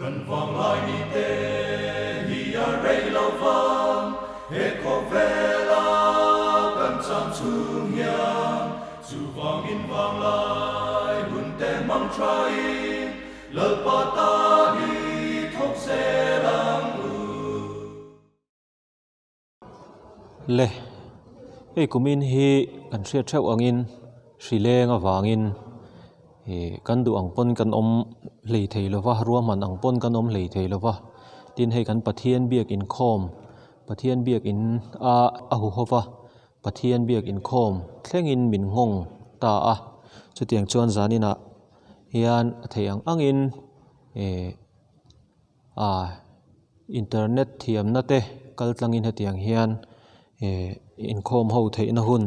Kan vanglai ni te hi a rei lo vang, he khawvela kan cham chhung hian chuvangin vanglai hun te hmang thain Lalpa ta hi thawk zel ang u. Le, hei kumin hi kan hriat theuh angin hri leng avangin ih kan duh ang pawn kan awm hlei thei lo va, ruahman ang pawn kan awm hlei thei lo va, tin hei kan Pathian biak inkhawm Pathian biak in a a huho va Pathian biak inkhawm thlengin min nghawng ta a, chutiang chuan zaninah hian a theih ang angin ih ah internet thiamna te kal tlangin hetiang hian eh inkhawm ho theihna hun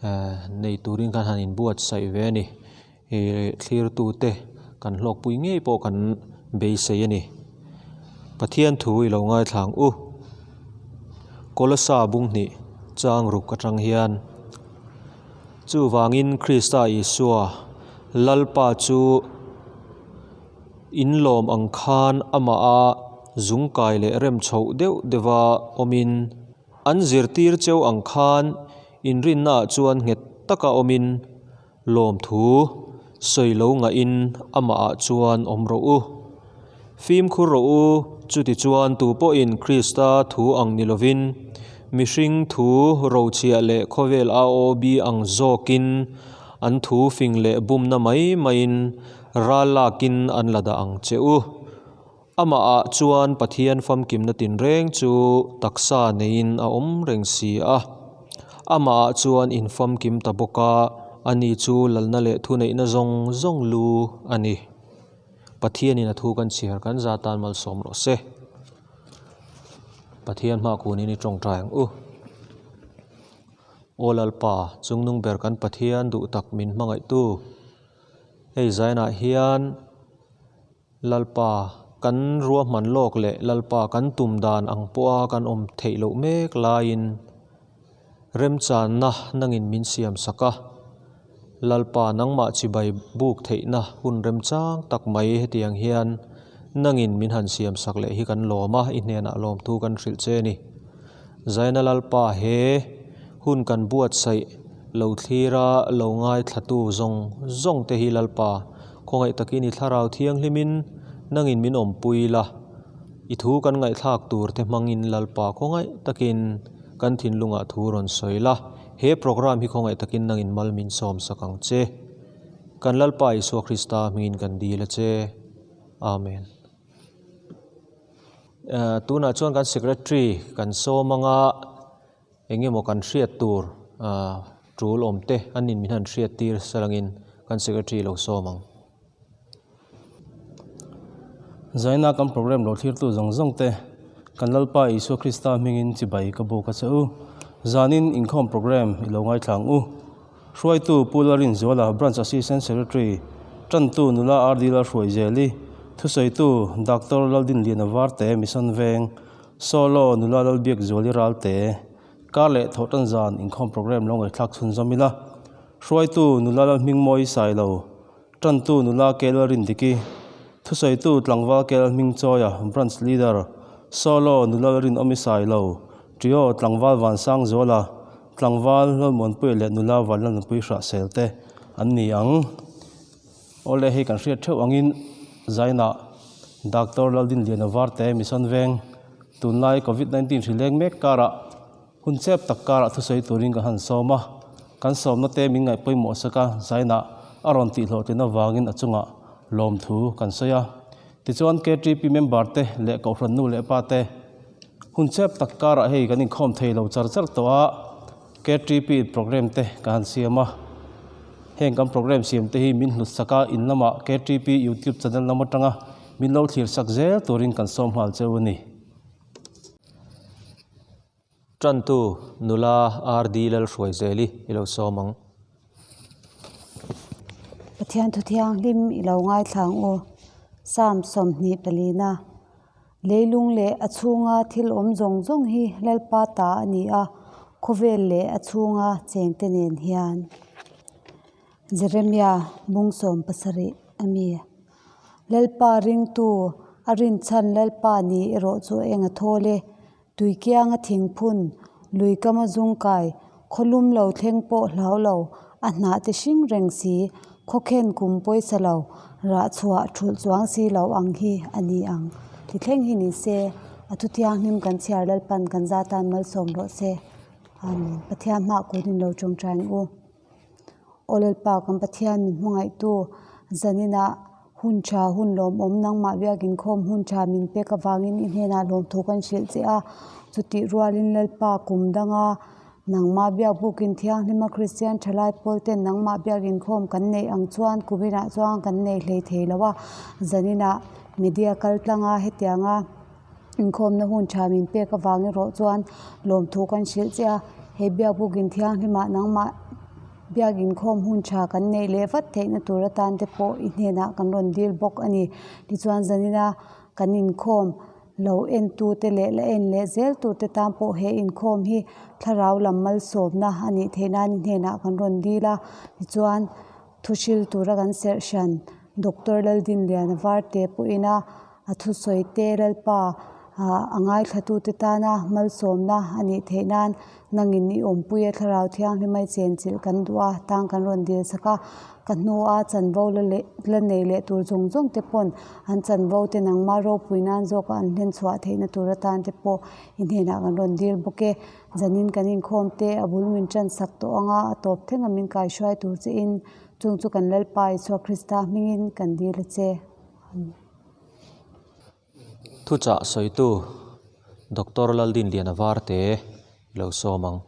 eh nei turin khan han inbuatsaih ve a ni ih thlirtu te kan hlawkpui ngei pawh kan beisei a ni Pathian thu i lo ngaithla ang u Kolosa bung hnih chang ruk atang hian chuvangin Krista Isua Lalpa chu. In lawm ang khan amah a zungkai leh rem chhoh deuh deuha awmin an zirtir cheu ang khan inrinnaah chuan nghet taka awmin lawmthu sawi lo ngahin amahah chuan awm rawh u. Fimkhur rawh u, chuti chuan tupawhin Krista thu ang ni lovin mihring thu rochhiah leh khawvel AOB ang zawkin an thu fing leh bumna mai maiin Ral lakin an la dah ang che u. Amahah chuan Pathian famkimna tinreng chu taksa neiin a awm reng si a. Amahah chuan in famkim ta bawk a, ani chu lalna leh thuneihna zawng zawng lu a ni. Pathianin a thu kan chhiar kan za tan malsawm rawh se. Pathian hmakunin i tawngtai ang u. Aw Lalpa, chungnung ber kan Pathian duh tak min hmangaihtu. Hei zainah hian Lalpa kan ruahman lawk leh Lalpa kan tum dan ang pawha kan awm theih loh mek laiin remchanna nangin min siam sak a, Lalpa nangmah chibai buk theihna hun remchang tak mai hetiang hian nangin min han siam sak leh hi kan lawm a, i hnenah lawmthu kan hrilh che a ni. Zaina Lalpa he hun kan buatsaih lo thlir a, lo ngaithlatu zawng zawng te hi Lalpa, khawngaih takin i thlarau thianghlimin nangin min awmpui la, i thu kan ngaihthlak tur te hmangin Lalpa khawngaih takin kan thinlungah thu rawn sawi la, he program hi khawngaih takin nangin mal min sawm sak ang che. Kan Lalpa Isua Krista hmingin kan dil a che. Amen. Tunah chuan kan secretary kan sawm anga eng emaw kan hriat tur ah tul awm te an in min han hriat tir salangin kan secretary lo sawm ang. Zaina kan program lo thlirtu zawng zawng te kan Lalpa Isua Krista hmingin chibai ka buk a che u. Zanin inkhawm program i lo ngaithla ang u. Hruaitu Pu Larinzuala, Branch Assistant Secretary, Tantu Nula RD Lalhruaizeli, Thusawitu Doctor Laldinliana Varte, Mission Veng, Solo Nula Lalbiakzuali Ralte, Kar leh Thawhtan Zan inkhawm program lo ngaihthlak chhunzawm ila. Hruaitu Nula Lalhmingmawi Sailo, Tantu Nula Ke Lalrindiki, Thusawitu Tlangval Ke Lalhmingchawia, Branch Leader, Solo Nula Lalrinawmi Sailo, Trio Tlangval Vansangzuala, Tlangval Lalmuanpuia leh nula Vanlalnunpui Hrahsel te an ni ang. Awle hei kan hriat theuh angin Zainah Doctor Laldinliana Varte Mission Veng tunlai Covid 19 hri leng mek karah hun chep tak karah thusawi turin kan han sawm a, kan sawmna te min ngaih pawimawh sak a, Zainah a rawn tih hlawhtlin avangin a chungah lawmthu kan sawi a. Tichuan KTP member te leh Kohhran nu leh pa te Hun chep tak karah hei kan inkhawm thei lo char char tawh a, KTP program te ka han siam a, heng kan program siam te hi min hlut sak a, in lamah KTP youtube channel lam atanga min lo thlir sak zel turin kan sawm nghal cheu a ni. Tantu nula RD Lalhruaizeli i lo sawm ang. Pathian thu thianghlim i lo ngaithla ang u, Psalm 24. Leilung leh a chhunga thil awm zawng zawng hi Lalpa ta a ni a, khawvel leh a chhunga chengte nen hian. Jeremia bung 70 a mi. Lalpa ringtu. A rinchhan Lalpa ni erawh chu eng a thawl e. Tuikianga thingphun, luikama zungkai, khawlum lo thleng pawh hlau lo, a hnah te hring reng si, khawkhen kum pawisa lo, rah chhuah thulh chuang si lo ang hi a ni ang. Ti thleng hi ni se, a thu thianghlim kan chhiar Lalpan kan za tan malsawm rawh se. Amen. Pathian hmah kun in lo tawngtai ang u. Aw Lalpa kan Pathian min hmangaihtu zaninah hun tha hun lawmawm nangmah biakinkhawm hun tha min pek avangin i hnenah lawmthu kan hrilh che a, chutih rualin Lalpa kum danga nangmah biakbukin thianghlima Kristian thalai pawl ten nangmah biakinkhawm kan neih ang chuan kuminah chuan kan nei hlei thei lo a, zaninah media kal tlanga hetianga. Inkhawmna hun tha min pek avang erawh chuan lawmthu kan hrilh che a, he biakbuk inthianghlimah nangmah biak inkhawm hun tha kan neih leh vat theihna tur atan te pawh i hnenah kan rawn dil bawk a ni. Tichuan zanina kan inkhawm lo entu te leh la en leh zel tur te tan pawh he inkhawm hi thlarau lam malsawmna a nih theih nan i hnenah kan rawn dil a, tichuan thu hril tura kan serh hran Doctor Laldinliana Varte pawhin a A thusawi te Lalpa a ngaithlatute tana malsawmna a nih theih nan nangin i awmpui a thlarau thianghlim a i chenchilh kan duh a, tang kan rawn dil sak a, ka hnua chanvo la leh la nei leh tur zawng zawng te pawn an chanvo te nangmah ropui nan zawka an hlen chhuah theihna tur atan te pawh i hnenah kan rawn dil bawk e. Zanin kan inkhawm te a bul min tan sak tawh anga a tawp thleng a min kaihruai tur che in chung chu kan Lalpa Isua Krista hmingin kan dil a che. Thuchah sawitu Doctor Laldinliana Varte i lo sawm ang.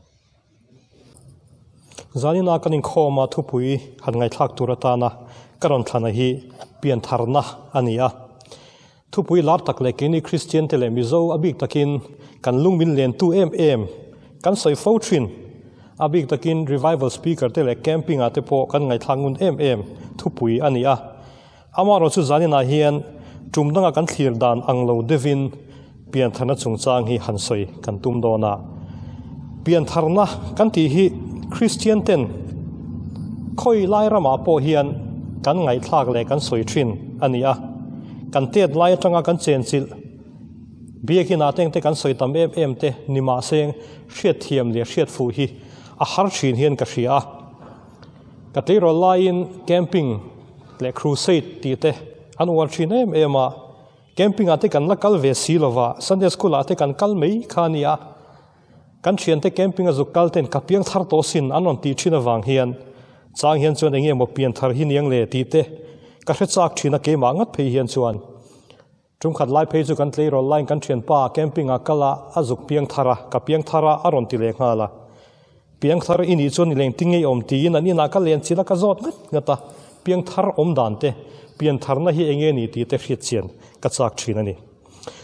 Zanina kan inkhawm a thupui han ngaihthlak tur atana ka rawn thlana hi piantharna a ni a. Thupui lar tak leh keini Kristian te leh Mizo a bik takin kan lung min lentu em em kan sawi fo thin. A bik takin revival speaker te leh camping ah te pawh kan ngaihthlak ngun em em thupui a ni a. Amaherawhchu zaninah hian tum danga kan thlir dan ang lo deuhin piantharna chungchang hi han sawi kan tum dawn a. Piantharna kan tih hi Kristian ten khawi lai ramah pawh hian kan ngaihthlak leh kan sawi thin a ni a. Kan tet lai atanga kan chenchilh biakinah te engte kan sawi tam em em te ni mahse hriatthiam leh hriatfuh hi a har thin hian ka hria a. Ka tleirawl laiin camping leh crusade tih te an uar thin em em a, camping ah te kan la kal ve si lova, Sunday school ah te kan kal mai kha a nia. Kan thiante camping a zuk kal ten ka piang thar tawh sin an rawn tih thin avang hian chang hian chuan enge maw pian thar hi niang le tih te ka hre chak thin a keimah ngat phei hian chuan. Tumkhat lai phei chu kan tleirawl laiin kan thianpa camping ah kal a, a zuk piang thar a, ka piang thar a, a rawn ti leh nghal a. Piang thar i nih chuan i leng ti ngei awm tiin an inah ka len chilh a, ka zawt ngat ngat a, piang thar awm dan te, pian tharna hi enge ni tih te hriat chian ka chak thin a ni.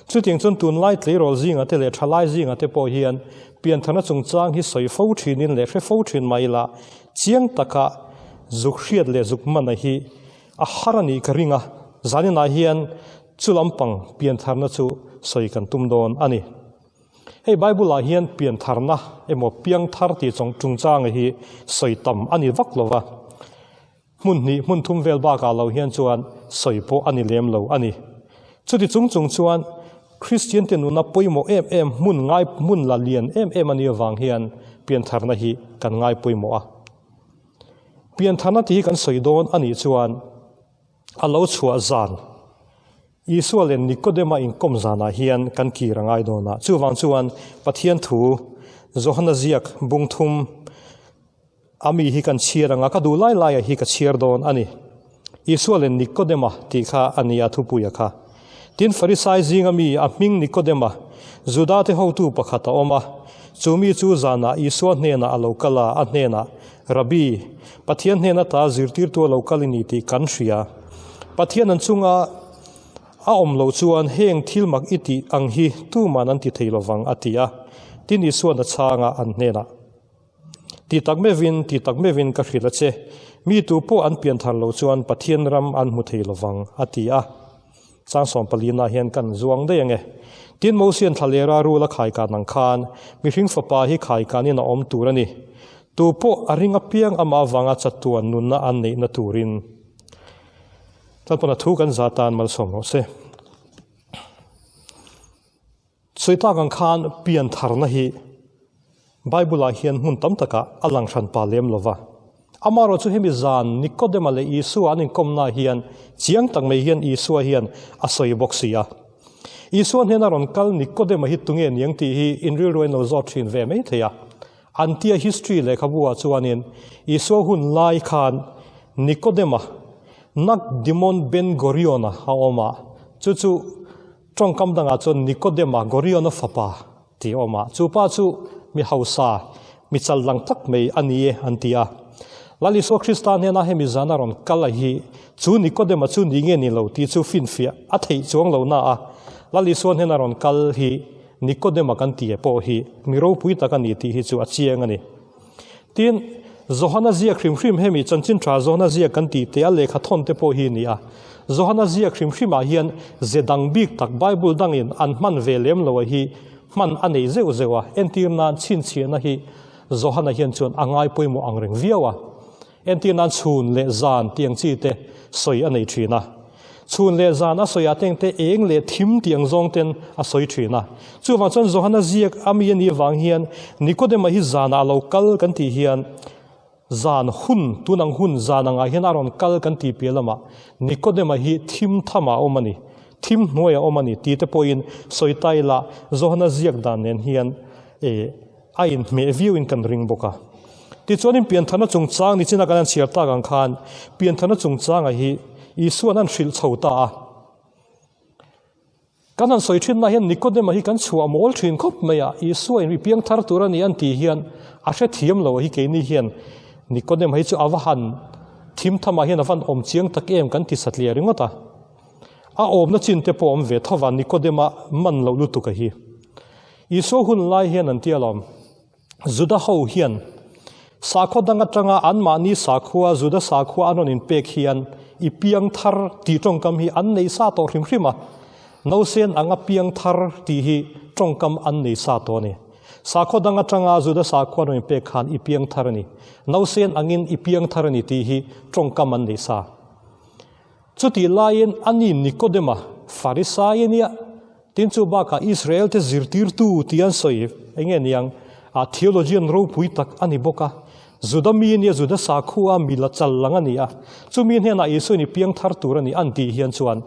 Chutiang chuan tunlai tleirawl zingah te leh thalai zingah te pawh hian pian tharna chungchang hi sawi fo thinin leh hre fo thin mai ila, chiang taka zuk hriat leh zuk mana hi A har a nih ka ring a, zaninah hian chu lampang piantharna chu sawi kan tum dawn a ni. Hei Bible-ah hian piantharna emaw piangthar tih chawng chungchanga hi sawi tam a ni vak lo va, hmun hnih hmun thum vel bakah lo hian chuan sawi pawh a ni lem lo a ni. Chuti chung chung chuan Kristiante nuna pawimawh em em hmun ngai hmun la lian em em a nih avang hian piantharna hi kan ngai pawimawh a. Piantharna tih hi kan sawi dawn a nih chuan a lo chhuah zan Isua leh Nikodema inkawm zanah hian kan kir a ngai dawn a. Chuvang chuan Pathian thu Johana ziak bung thum a mi hi kan chhiar ang a, ka duh lai laia hi ka chhiar dawn a ni. Isua leh Nikodema tih kha a ni a thupuia kha. Tin, Farisai zinga mi a hming Nikodema, Judate hotu pakhat a awm a. Chu mi chu zanah Isua hnenah a lo kal a, a hnenah, Rabbi, Pathian hnen ata zirtirtu a lo kal i ni tih kan hria. Pathian an chunga a awm loh chuan heng thil mak i tih ang hi tuman an ti thei lovang, a ti a. Tin, Isuan a chhang a, an hnenah. Ti tak meuhin, ti tak meuhin ka hrilh a che, mi tu pawh an pian thar lo chuan Pathian ram an hmu thei lovang, a ti a. Chang sawmpalina hian kan zuang daih ange. Tin, Mosian thlalera rul a khaikan ang khan, mihring fapa hi khaikanin a awm tur a ni. Tu pawh a ring apiang amah avanga chatuan nunna an neihna turin. Lalpana thu kan za tan malsawm rawh se. Sawi tak ang khan piantharna hi Bible-ah hian hmun tam takah a lang hran pa lem lo va. Amaherawhchu chu hemi zan Nikodema leh Isua an inkawmnaah hian chiang tak mai hian Isua hian a sawi bawk si a. Isua hnena rawn kal Nikodema hi tunge niang tih hi inrilru a inlo zawt thin ve mai thei a. Antia history lehkhabu-ah chuanin Isua hun lai khan Nikodema, Nakdimon Ben Gorion-a a awm a, chu chu tawngkam dangah chuan Nikodema Gorion-a fapa tih a awm a, chu pa chu mi hausa, mi chal lang tak mai a ni e an ti a. Lal Isua Krista hnena hemi zana rawn kal a hi chu Nikodema chu ni nge ni lo tih chu finfiah a theih chuang lo na a, Lal Isua hnena rawn kal hi Nikodema kan tih pawh hi mi ropui tak a ni tih hi chu a chiang a ni. Tin, Johana ziak hrim hrim hemi chanchin tha Johana ziak kan tih te a lehkha thawn te pawh hi a ni a. Johana ziak hrim hrimah hian ze dang bik tak Bible dangin an hman ve lem lo a hi hman a nei zeuh zeuh a, entir nan chhinchhiahna hi Johana hian chuan a ngai pawimawh ang reng viau a. Entir nan chhun leh zan tih ang chi te sawi a nei thin a. Chhun leh zan a sawi ah teng te eng leh thim tih ang zawng ten a sawi thin a. Chuvang chuan Johana ziak a mi a nih vang hian Nikodema hi zanah a lo kal kan tih hian zan hun, tun ang hun zan angah hian a rawn kal kan tih piah lamah Nikodema hi thim thamah a awm a ni, thim hnuaiah a awm a ni tih te pawhin sawi ta ila Johana ziak dan nen hian eh a inhmeh viauin kan ring bawk a. Tichuanin pianthana chungchang ni china kan han chhiar tak ang khan pianthana chungchanga hi Isua'n an hrilh chho ta a. Kan han sawi thinna hian Nikodema hi kan chhuah mawl thin khawp mai a, Isua in mi piangthar tur a ni an tih hian a hrethiam lo a hi keini hian Nikodema hi chu a va han thim thamah hian a van awm chiang tak em kan ti satliah ringawt a. A awmna chin te pawh a awm ve tho va Nikodema man loh lutuk a hi. Isua hun lai hian an ti alawm. Juda ho hian sakhaw dang atanga anmahni sakhua, Juda sakhua an rawn inpek hian i piang thar tih tawngkam hi an nei sa tawh hrim hrim a. Nausen anga piang thar tih hi tawngkam an nei sa tawh a ni. Sakhaw dang atanga Juda sakhua an rawn inpek khan i piang thar a ni. Nausen angin i piang thar a ni tih hi tawngkam an nei sa. Chutih laiin ani Nikodema, Farisai a nia, tin chu bakah Israel-te zirtirtu tih an sawi eng nge niang, a theologian ropui tak a ni bawk a. Juda mi a nia, Juda sakhua mi la chal lang a ni a. Chumi hnenah Isuain i piang thar tur a ni an tih hian chuan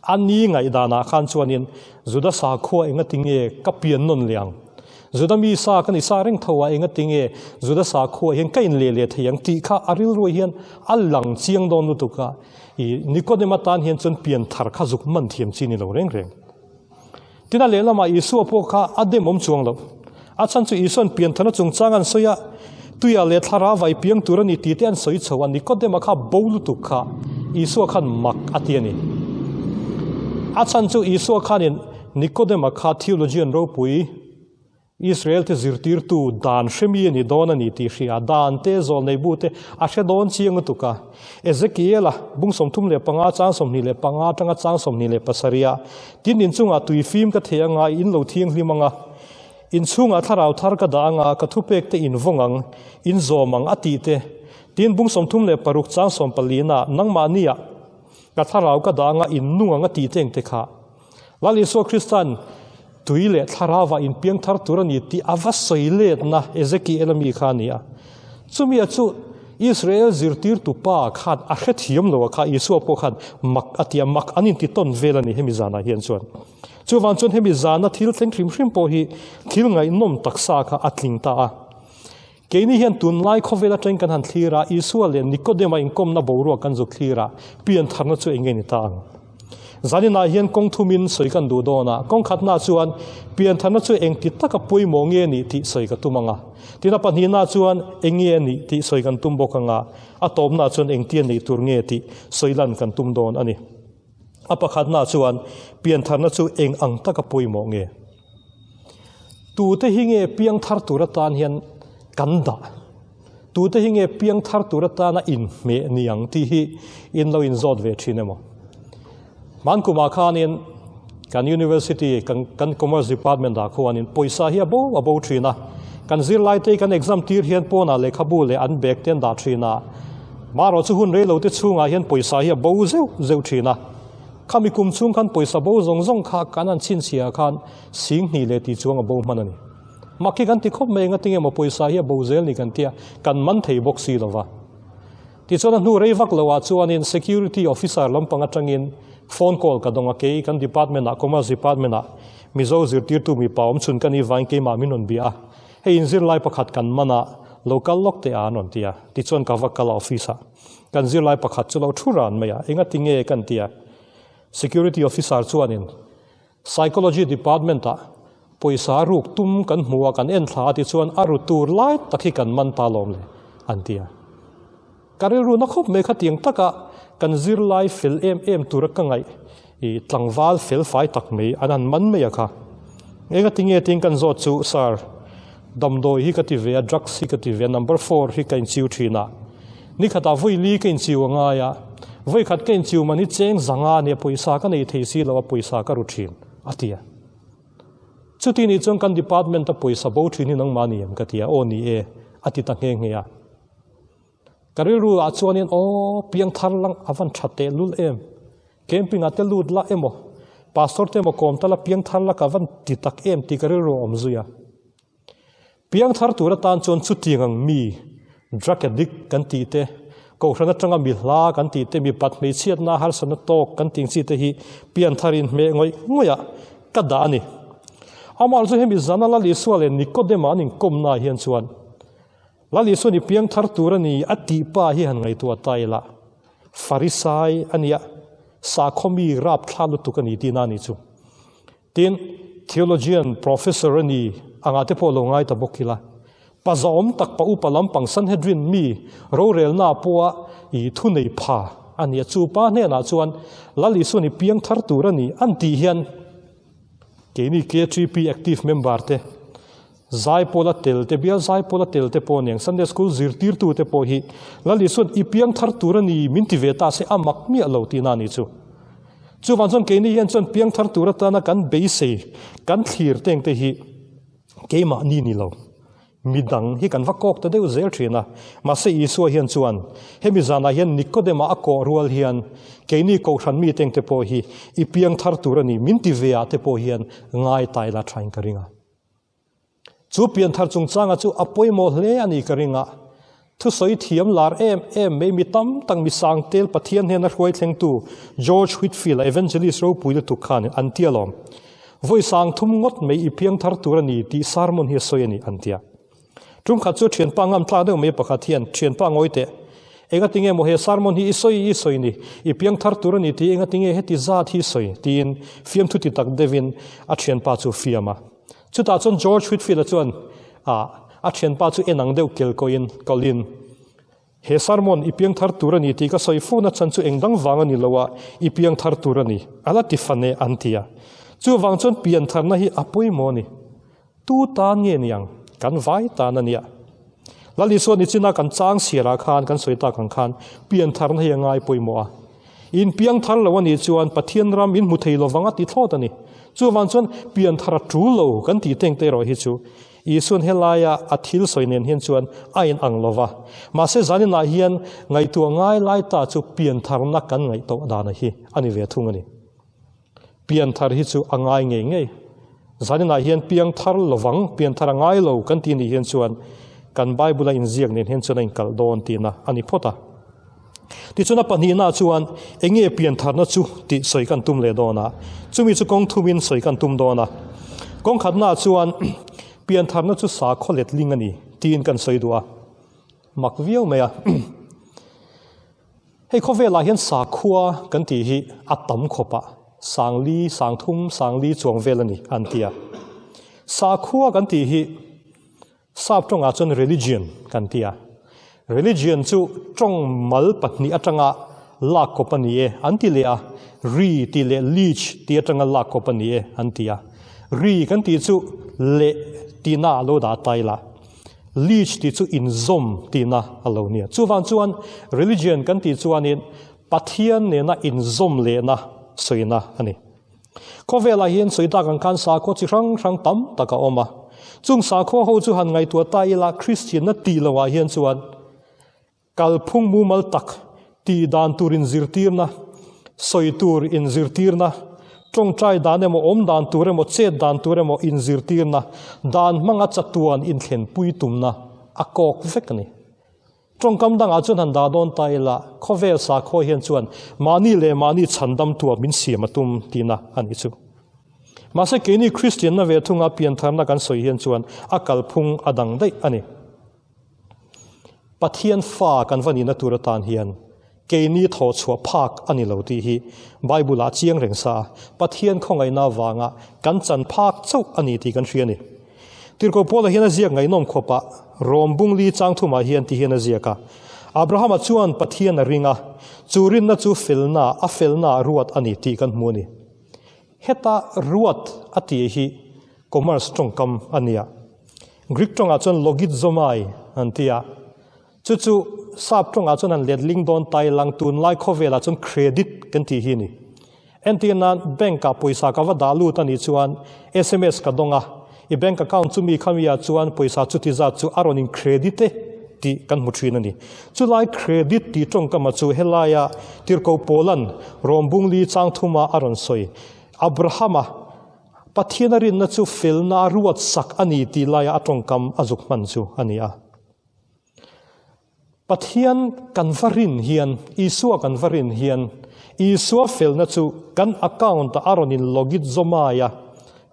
ani ngaihdanah khan chuanin Juda sakhua engati nge ka pian nawn leh ang? Juda mi sa ka ni sa reng tho a, engati nge Juda sakhua hian ka inleh leh thei ang tih kha a rilru hian a lang chiang dawn lutuk a. I Nikodem atan hian chuan pian thar kha zuk man thiam chi ni lo reng reng. Tin a lehlamah Isua pawh kha a dem awm chuang lo. A chhan chu Isua'n pian tharna chungchang an sawi a, tuiah leh thlarau vai piang tur a ni tih te an sawi chho a, Nikodema kha bo lutuk kha Isua khan mak a ti a ni. A chhan chu Isua khanin Nikodema kha theologian ropui, Israel te zirtirtu dan hremi a ni dawn a ni tih hria, dan te, zawlnei bu te a hre dawn chiang lutuk a. Ezekiel-a bung 35 chang 25 atanga chang 27 a, Tin inchungah tui fim ka thei anga, in lo thianghlim anga, inchhungah thlarau thar ka dah anga, ka thupek te in vawng ang, in zawm ang a tih te. Tin bung 36 chang 14 ah, Nangmahniah ka thlarau ka dah anga, in nung ang a tih te engte kha. Lal Isua Krista'n tui leh thlarauah inpiang thar tur a ni tih a va sawi letna Ezekiel-a mi kha a ni a. Chumia chu Israel zirtirtu pa khan a hrethiam lo a kha, Isua pawh khan mak a ti a, mak an inti tawn vel a ni hemi zanah hian chuan. Chuvang chuan hemi zana thil thleng hrim hrim pawh hi thil ngaihnawm taksa kha a tling ta a. Keini hian tunlai khawvel atangin kan han thlir a, Isua leh Nikodema inkawmna boruak kan zuk thlir a, piantharna chu eng nge ni ta ang? Zaninah hian kawng thumin sawi kan duh dawn a, kawng khatna chuan piantharna chu engti taka pawimawh nge ni tih sawi ka tum ang a, tin a pahnihna chuan eng nge a nih tih sawi kan tum bawk ang a, a tawpna chuan engtia neih tur nge tih sawi lan kan tum dawn a ni. A pakhatna chuan piantharna chu eng ang taka pawimawh nge? Tute hi nge piangthar tur atan hian kan dah? Tute hi nge piangthar tur atana inhmeh ni ang tih hi in lo inzawt ve thin emaw? Hmankumah khanin kan university kan kan commerce department ah khuanin pawisa hi a bo a bo thin a. Kan zirlaite hi kan exam tir hian pawnah lehkhabu leh an bag te an dah thin a. Marawh chu hun reilo te chhungah hian pawisa hi a bo zeuh zeuh thin a. Khami kum chhung khan pawisa bo zawng zawng kha kan han chhinchhiah khan 2000 leh tih chuang a bo hman a ni. Mak hi kan ti khawp mai engatinge maw pawisa hi a bo zel ni kan tia kan man thei bawk si lova. Tichuan a hnu rei vak loah chuanin security officer lampang atangin phone call ka dawng a, kei kan department ah commerce department ah Mizo zirtirtu mipa awm chhun ka nih vangin keimah min rawn bia a, hei inzirlai pakhat kan man a, lo kal lawk teh a an rawn ti a, tichuan ka va kal a office ah kan zirlai pakhat chu lo thu ran mai a, engati nge kan ti a, security officer chuanin Psychology department ah pawisa ruk tum kan hmu a, kan en thla a tichuan a ru tur lai tak hi kan man ta lawm le an ti a. Ka rilru na khawp mai khatiang taka kan zirlai fel em em tura ka ngaih i tlangval fel fai tak mai an han man mai a kha. Engati nge tiin kan zawt chu sir damdawi hi ka ti ve a, drugs hi ka ti ve a, number four hi ka inchiu thin a, nikhatah vawi li ka inchiu a ngai a, vawi khat ka inchiu man hi cheng zanga nia pawisa ka nei thei si lo a pawisa ka ru thin a ti a. Chuti nih chuan kan department a pawisa bo thin hi nangmah ni em ka ti a, aw ni e a ti ta nghe nghe a. Ka rilru ah chuanin aw piangthar lang a van tha teh lul em, camping ah te lut la emaw pastor te emaw kawm tala piangthar la ka van ti tak em tih ka rilru a awm zui a. Piangthar tur atan chuan chutiang ang mi drug addict kan tih te, kohhran atanga mi hla kan tih te, mipat hmeichhiatna harsatna tawk kan tih ang chi te hi pianthar in hmeh ngawih ngawih ah ka dah a ni. Amah chu hemi zana Lal Isua leh Nikodema an inkawmna ah hian chuan Lal Isua ni piangthar tur a ni a tih pa hi han ngaihtuah ta ila, Farisai a nia, sakhaw mi rapthla lutuk a ni tihna a ni chu. Tin, theologian professor a ni angah te pawh lo ngai ta bawk ila, pa zahawm tak pa upa lampang Sanhedrin mi rorelna pawha i thunei pha a nia. Chu pa hnenah chuan Lal Isua ni piangthar tur a ni an tih hian keini KTP active member te Zaipawla tel te, bial zaipawla tel te pawh aniang, Sunday School zirtirtu te pawh hi Lal Isuan i piangthar tur a ni min ti ve ta se a mak miah lo tihna a ni chu. Chuvang chuan keini hian chuan piangthar tur atana kan beisei, kan thlir teng te hi keimahni ni lo, midang hi kan va kawk ta deuh zel thin a. Mahse Isua hian chuan hemi zanah hian Nikodema a kawh rual hian keini Kohhran mi teng te pawh hi i piangthar tur a ni min ti ve ah te pawh hian ngai taila thain ka ring a. Chu pianthar chungchanga chu a pawimawh hle a ni ka ring a, thusawi thiam lar em em mai mi tam tak mi sangtel Pathian hnena hruai thlengtu George Whitefield a evangelist ropui lutuk khan an ti alawm. Vawi sang thum ngawt mai i piangthar tur a ni tih sermon hi a sawi a ni an ti a. Tumkhat chu thianpa ngam tlak deuh mai pakhat hian thianpa ngawi teh engatinge maw he sermon hi i sawi i sawi ni i piangthar tur a ni tih engatinge heti zat hi sawi tiin fiamthu ti tak deuhin a thianpa chu fiam a. Chutah chuan George Whitefield-a chuan a a thianpa chu en ang deuh kel kawiin kawlhin, He sermon i piangthar tur a ni tih ka sawi fo na chan chu eng dang vang a ni lo a, i piangthar tur a ni, a la ti fan e, an ti a. Chuvang chuan piantharna hi a pawimawh a ni. Tu tan nge niang? Kan vai tan a nia. Lal Isua nichina kan chang chhiarah khan kan sawi tak ang khan piantharna hi a ngai pawimawh a. In piangthar lo a nih chuan Pathian ram in hmu thei lovang a ti thlawt a ni. Chuvang chuan pianthar a tul lo kan tih teng te erawh hi chu Isuan helaia a thil sawi nen hian chuan a in ang lova. Mahse zaninah hian ngaihtuah ngai lai ta chu piantharna kan ngaihtuah dana hi a ni ve thung a ni. Pianthar hi chu a ngai ngei ngei. Zaninah hian piangthar lovang, pianthar a ngai lo kan tih nih hian chuan kan Bible a inziak nen hian chuan a inkalh dawn tihna a ni phawt a. Tichuan a pahnihna chuan eng nge piantharna chu tih sawi kan tum leh dawn a, chumi chu kawng thumin sawi kan tum dawn a. Kawng khatna chuan piantharna chu sakhaw letling a ni tiin kan sawi duh a, mak viau mai a. Hei khawvelah hian sakhua kan tih hi a tam khawp a, sangli, sangthum, sangli chuang vel a ni an ti a. Sakhua kan tih hi sap tawngah chuan religion kan ti a. Religion chu tawng mal pahnih atanga lak kawp a ni e an ti leh a, ri tih leh leech tih atanga lak kawp a ni e an ti a. Ri kan tih chu leh tihna a lo dah ta ila. Leech tih chu inzawm tihna a lo nia. Chuvang chuan religion kan tih chuanin Pathian nena inzawm lehna sawina a ni. Khawvelah hian sawi tak ang khan sakhua chi hrang hrang tam tak a awm a. Chung sakhua ho chu han ngaihtuah ta ila Kristianna tih lohah hian chuan kalphung mumal tak tih dan tur inzirtirna, Sawi tur inzirtirna, tawngtai dan emaw, awm dan tur emaw, chet dan tur emaw inzirtirna, dan hmanga chatuan inthlenpui tumna a kawk vek a ni. Tawngkam dangah chuan han dah dawn ta ila, khawvel sakhaw hian chuan mahni leh mahni chhandamtua min siam a tum tihna a nih chu. Mahse keini Kristianna ve thunga piantharna kan sawi hian chuan a kalphung a dang daih a ni. Pathian fa kan va nihna tur atan hian keini thawh chhuah phak a ni lo tih hi Bible-ah chiang reng sa a, Pathian khawngaihna avanga kan chan phak chauh a ni tih kan hria a ni. Tirhkoh Paula hian a ziak ngaihnawm khawpah Rom bungli chang thumah hian ti hian a ziak a, Abrahama chuan Pathian a ring a, chu rinna chu felna, a felna ruat a ni tih kan hmu a ni. Heta ruat a tih hi commerce tawngkam a nia. Greek tawngah chuan logizomai an ti a. Chu chu sap tawngah chuan an letling dawn tai lang tunlai khawvelah chuan credit kan tih hi a ni. Entir nan bank ah pawisa ka va dah lut a nih chuan sms ka dawng a, i bank account chu mi khami ah chuan pawisa chuti zat chu a rawn in credit e tih kan hmu thin a ni. Chulai credit tih tawngkama chu helaia Tirhkoh Paulan Rawmbungli changthuma a rawn sawi Abrahama Pathian a rinna chu felna a ruat sak a ni tih laia a tawngkam a zuk hman chu a ni a. Pathian kan va rin hian, Isua kan va rin hian, Isua felna chu kan account-ah a rawn in logit zawmai a,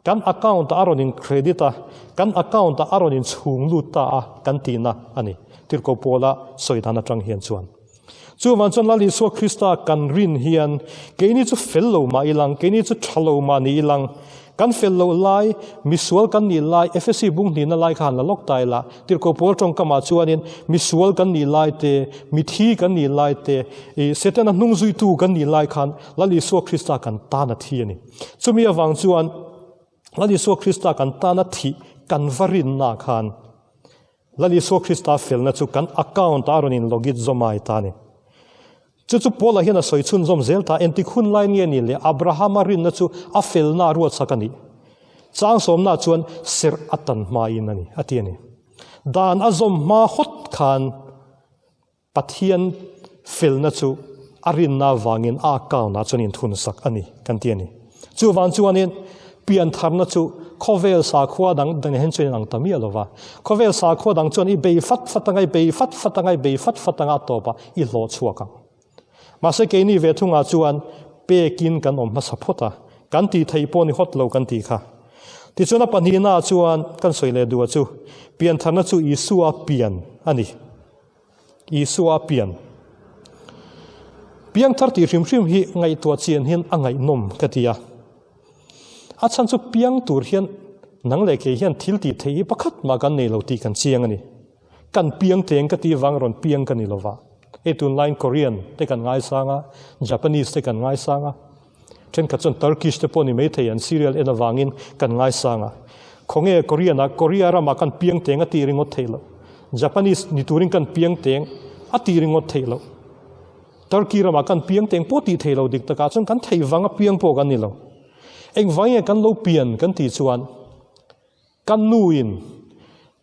kan account-ah a rawn in credit a, kan account-ah a rawn in chhung lut ta a kan tihna a ni, Tirhkoh Paula sawi dan atang hian chuan. Chuvang chuan Lal Isua Krista kan rin hian keini chu fel lo mah ilang, keini chu tha lo mah ni ilang, kan fel loh lai, misual kan nih lai, Efesi bung hnihna lai kha han la lawk ta ila, Tirhkoh Paul tawngkamah chuanin misual kan nih lai te, mithi kan nih lai te, i Setana hnung zuitu kan nih lai khan Lal Isua Krista kan tan a thi a ni. Chumi avang chuan Lal Isua Krista kan tan a thih kan va rinna khan, Lal Isua Krista felna chu kan account a rawn in logit zawm ai ta a ni. Chu chu Paula hian a sawi chhunzawm zel ta, engtik hun lai nge ni le Abrahama rinna chu a felna a ruatsak a nih. Chang sawmna chuan serh a tan hmain a ni, a ti a ni. Dan a zawm hma hawt khan Pathian felna chu a rinna avangin a account-ah chuan inthunsak a ni kan ti a ni. Chuvang chuanin piantharna chu khawvel sakhua dang dang hian chuan inang ta miah lo va. Khawvel sakhua dang chuan i bei fat fat anga, i bei fat fat anga, i bei fat fat anga a tawpah i hlawh chhuak ang. Mahse keini ve thungah chuan pekin kan awm hmasa phawt a, kan tih theih pawh ni hawt lo kan tih kha. Tichuan a pahnihnaah chuan kan sawi leh duh a chu piantharna chu Isua pian a ni. Isua pian. Piangthar tih hrim hrim hi ngaihtuah chian hian a ngaihnawm ka ti a. A chhan chu piang tur hian nang leh kei hian thil tih theih hi pakhat mah kan nei lo tih kan chiang a ni. Kan piang teng ka tih vang rawn piang ka ni lova. Hei tunlaiin Korean te kan ngaisang a, Japanese te kan ngaisang a. Thenkhat chuan Turkish te pawh ni maithei an serial en avangin kan ngaisang a. Khawnge Korean ah Korea ramah kan piang teng a tih ringawt theih loh. Japanese ni turin kan piang teng a tih ringawt theih loh. Turkey ramah kan piang teng pawh tih theih loh dik takah chuan kan theih vanga piang pawh kan ni lo. Engvang nge kan lo pian kan tih chuan Ka nuin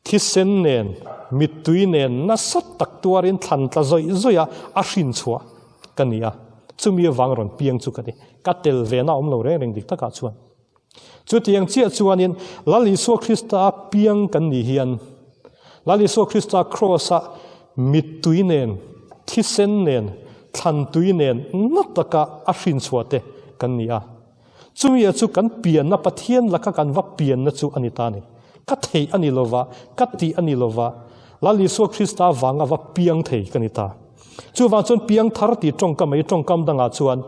thisen nen, mittui nen nasa tak tuarin thlan tla zawih zawih a, a hrin chhuah ka ni a. Chumi avang rawn piang chu ka ni. Ka tel ve na awm lo reng reng dik takah chuan. Chutiang chiah chuanin Lal Isua Krista a piang kan nih hian Lal Isua Krista Kraws-a mittui nen, thisen nen, thlan tui nen na taka a hrin chhuah te kan ni a. Chumia chu kan pianna, Pathian laka kan va pianna chu a ni ta a ni. Ka theih a ni lova, ka tih a ni lova, Lal Isua Krista vanga va piang thei ka ni ta. Chuvang chuan piang thar tih tawngkam mai tawngkam dangah chuan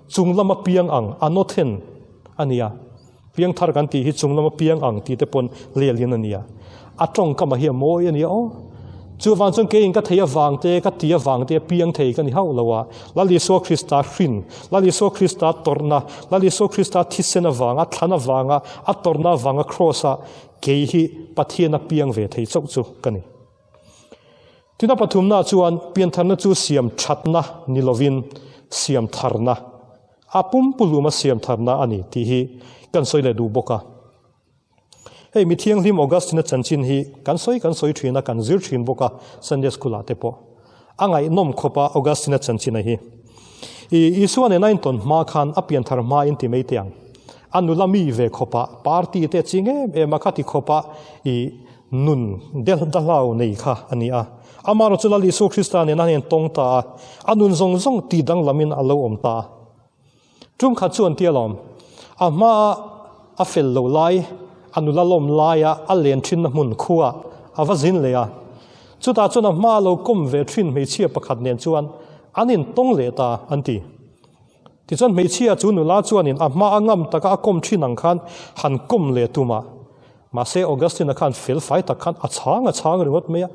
chung lama piang ang a nawthen a nia. Piang thar kan tih hi chung lama piang ang tih te pawn lelin a nia. A tawngkam a hi a mawi a nia aw. Chuvang chuan keiin ka thei avang te, ka ti avang te piang thei ka ni hauh lo a. Lal Isua Krista hrin, Lal Isua Krista tawrhna, Lal Isua Krista thisen avanga, thlan avanga, a tawrhna avanga Kraws-ah kei hi Pathian a piang ve thei chauh chu ka ni. Tina pathumna chuan piantharna chu siam thatna ni lovin siam tharna, a pumpuluma siam tharna a ni tih hi kan sawi leh duh bawk a. Hei mi thianghlim Augustine-a chanchin hi kan sawi kan sawi thin a, kan zir thin bawk a Sunday School-ah te pawh. A ngaihnawm khawp a Augustine-a chanchina hi. I Isua nena intawn hma khan a pianthar hma in ti mai teh ang. A nula mi ve khawpah party te ching em em a khati khawpah i nun del dahlau nei kha a ni a. Amaherawh chu Lal Isua Krista nena an intawng ta a, a nun zawng zawng ti danglamin a lo awm ta a. Tum khat chu an ti alawm. A hmaa a fel lo lai, a nula lawm laia a len thinna hmun khuaah a va zin leh a. Chutah chuan a hmaa lo kawm ve thin hmeichhia pakhat nen chuan an intawng leh ta an ti. Tichuan hmeichhia chu nula chuanin a hmaa ngam taka a kawm thin ang khan han kawm leh tum a. Mahse Augustine-a khan fel fai tak khan a chhang a chhang ringawt mai a.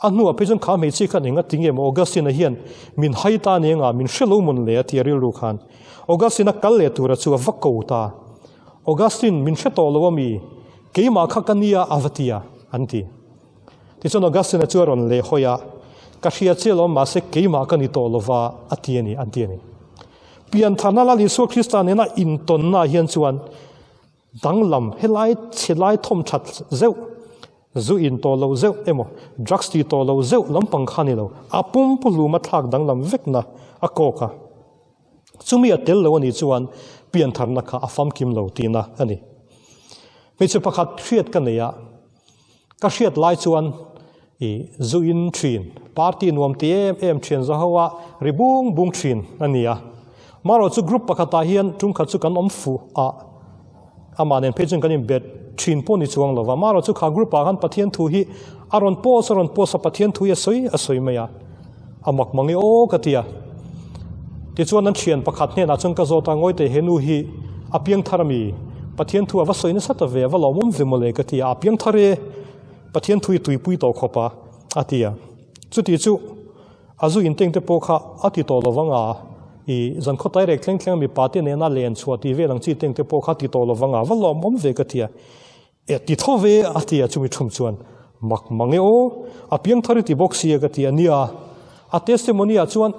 A hnuah phei chuan kha hmeichhia khan eng a ti nge maw Augustine-a hian min hai ta nia nga min hre lo mawn le a ti a rilru khan. Augustine-a kal leh tura chu a va ko ta. Augustine min hre tawh lo a mi? Keimah kha ka nia a va ti a, an ti. Tichuan Augustine-a chu a rawn leh hawi a, Ka hria che alawm mahse keimah ka ni tawh lova a ti a ni, an ti a ni. Piantharna Lal Isua Krista nena intawnnaah hian chuan Danglam, helai chhe lai thawm that zeuh, zu in tawh loh zeuh emaw, drugs ti tawh loh zeuh lampang kha ni lo, a pumpu hluma thlak danglam vekna a kawk a. Chumi a tel lo a nih chuan piantharna kha a famkim lo tihna a ni. Hmeichhe pakhat hriat ka nei a, ka hriat lai chuan i zu in thin, party nuam ti em em thian za ho a ri bung bung thin a ni a. Marawh chu group pakhatah hian tumkhat chu kan awm fuh a, amah nen phei chuan kan inbet thin pawh ni chuang lo va. Marawh chu kha group ah khan Pathian thu hi a rawn post a rawn post a, Pathian thu hi a sawi a sawi mai a, a mak mang e aw ka ti a. Tichuan an thian pakhat hnenah chuan ka zawt a, Ngawite he nu hi a piang thar ami? Pathian thu a va sawi nasa ta ve, a va lawmawm ve mawle ka ti a, a piang thar e. Pathian thui tuipui tawh khawp a, a ti a. Chuti chu a zu inteng te pawh kha a ti tawh lo vang a, i zankhaw tai rek thleng thleng a mipa te nena len chhuah tih vel ang chi teng te pawh kha a ti tawh lo vang a, va lawmawm ve ka ti a. E ti tho ve a ti a, chumi thum chuan mak mang e aw, a piangthar i ti bawk si a ka ti a nia. A testimony ah chuan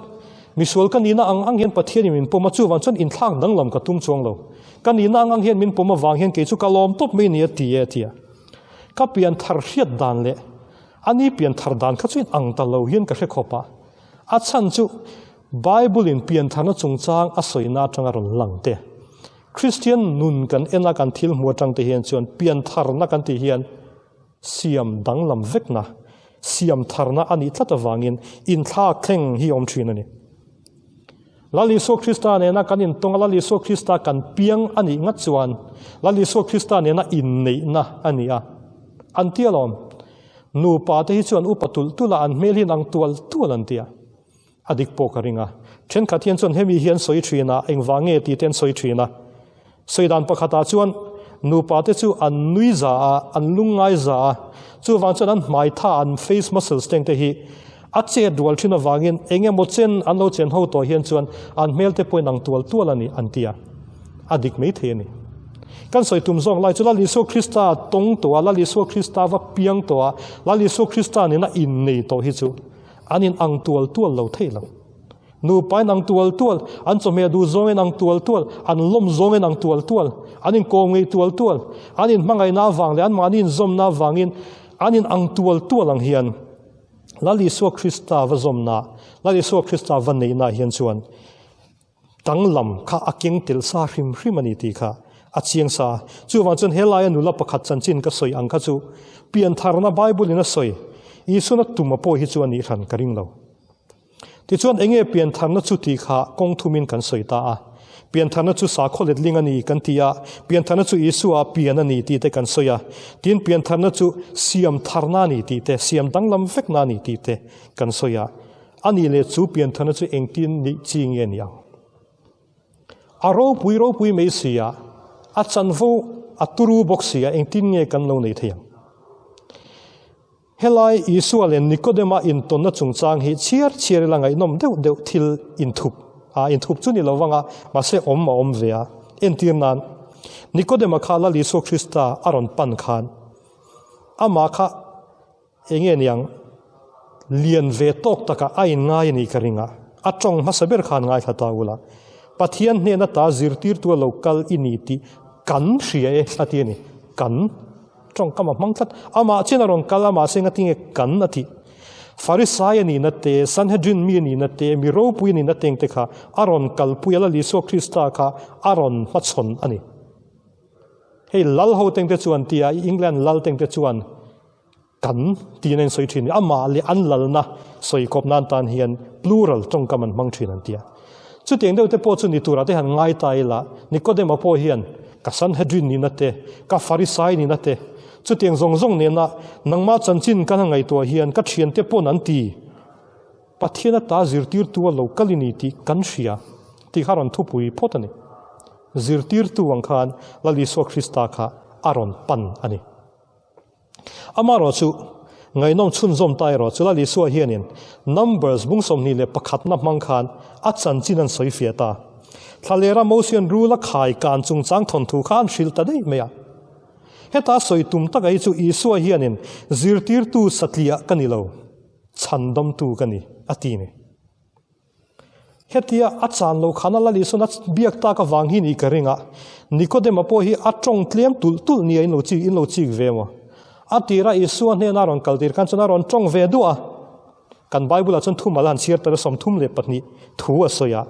misual ka nihna ang ang hian Pathianin min pawm a, chuvang chuan inthlak danglam ka tum chuang lo. Ka nihna ang ang hian min pawm avang hian kei chu ka lawm tawp mai a ni a ti e a ti a. Ka pian thar hriat dan leh a ni pian thar dan kha chu in ang ta lo hian ka hre khawp a. A chhan chu Bible in pian tharna chungchang a sawina atanga rawn lang te. Kristian nun kan en a kan thil hmu atang te hian chuan pian tharna kan tih hian siam danglam vekna, siam tharna a nih tlat avangin inthlak thleng hi a awm thin a ni. Lal Isua Krista nena kan intawng a, Lal Isua Krista kan piang a nih ngat chuan Lal Isua Krista nena inneihna a ni a. An ti alawm. Nupa te hi chuan upa tulh tulh a, an hmel hi an ang tual tual an ti a. A dik pawh ka ring a. Thenkhat hian chuan hemi hi an sawi thin a, engvang nge tih te an sawi thin a. Sawi dan pakhatah chuan nupa te chu an nui za a, an lungngai za a, chuvang chuan an hmai tha, an face muscles teng te hi a chet rual thin avangin eng emaw chen an lo chen ho tawh hian chuan an hmel te pawhin ang tual tual a ni an ti a, a dik mai thei a ni. Kan sawi tum zawk lai chu Lal Isua Krista tawng tawh a, Lal Isua Krista va piang tawh a, Lal Isua Krista nena innei tawh hi chu an in ang tual tual lo thei lo. Nupa in ang tual tual, an chawhmeh duh zawng in ang tual tual, an lawm zawng in ang tual tual, an inkawm ngei tual tual, an inhmangaihna avang leh anmahni inzawmna avangin an in ang tual tual ang hian Lal Isua Krista va zawmna, Lal Isua Krista va neihna hian chuan danglam kha a keng tel sa hrim hrim a ni tih kha a chiang sa. Chuvang chuan helaia nula pakhat chanchin ka sawi ang kha chu piantharna Bible in a sawi Isuana tuma pawh hi chu a nih hran ka ring lo. Tichuan enge piantharna chu tih kha kawng thumin kan sawi ta a. Piantharna chu sakhaw letling a ni kan ti a, piantharna chu Isua pian a ni tih te kan sawi a. Tin, piantharna chu siam tharna a ni tih te, siam danglam vekna a ni tih te kan sawi a. A nih leh chu piantharna chu engtin nih chi nge ni ang? A ropui ropui mai si a, a chanvo a turu bawk si a, engtin nge kan lo nei thei ang? Helai Isua leh Nikodema intawnna chungchang hi chhiar chhiar ila ngaihnawm deuh deuh thil inthup a, inthup chu ni lo vang a, mahse awm a awm ve a. Entir nan, Nikodema kha Lal Isua Krista a rawn pan khan amah kha eng nge niang lian ve tawk takah a inngai a nih ka ring a, a tawng hmasa ber khan ngaithla ta ula, Pathian hnena ta zirtirtu a lo kal i ni tih kan hria e a ti a ni, kan. Tawngkam a hmang tlat. Amah chian a rawn kal a, mahse ngatinge kan a tih. Farisai a nihna te, Sanhedrin mi a nihna te, mi ropui a nihna teng te kha a rawn kalpui a, Lal Isua Krista kha a rawn hmachhawn a ni. Hei lal ho teng te chuan tia England lal teng te chuan kan tiin a insawi thin a ni. Amah leh an lalna sawi kawp nan tan hian plural tawngkam an hmang thin an ti a. Chutiang deuh te pawh chu ni turah te han ngai ta ila, Nikodema pawh hian ka Sanhedrin nihna te, ka Farisai nihna te, chutiang zawng zawng nena nangmah chanchin ka ngaihtuah hian ka thiante pawn an ti. Pathian ata zirtirtu a lo kal i ni tih kan hria tih kha rawn thupui phawt a ni. Zirtirtu ang khan Lal Isua Krista kha a rawn pan a ni. Amaherawh chu, ngaihnawm chhunzawm ta erawh chu Lal Isua hianin Numbers bung 21na hmang khan a chanchin an sawi fiah ta. Thlalera Mosian rula khai kan chungchang thawnthu kha an hrilh ta daih mai a. Heta sawi tum taka hi chu Isua hianin zirtirtu satliah ka ni lo, chhandamtu ka ni, a ti ni. Hetia a chan lo khan a Lal Isuan a biak tak avang hi nih ka ring a, Nikodema pawh hi a tawng tlem tulh tulh nia in lo chik in lo chik ve maw? A tira Isua hnena a rawn kal tir khan chuan a rawn tawng ve duah a, kan Bible ah chuan thumal a han chhiar tel a 32 thu a sawi a,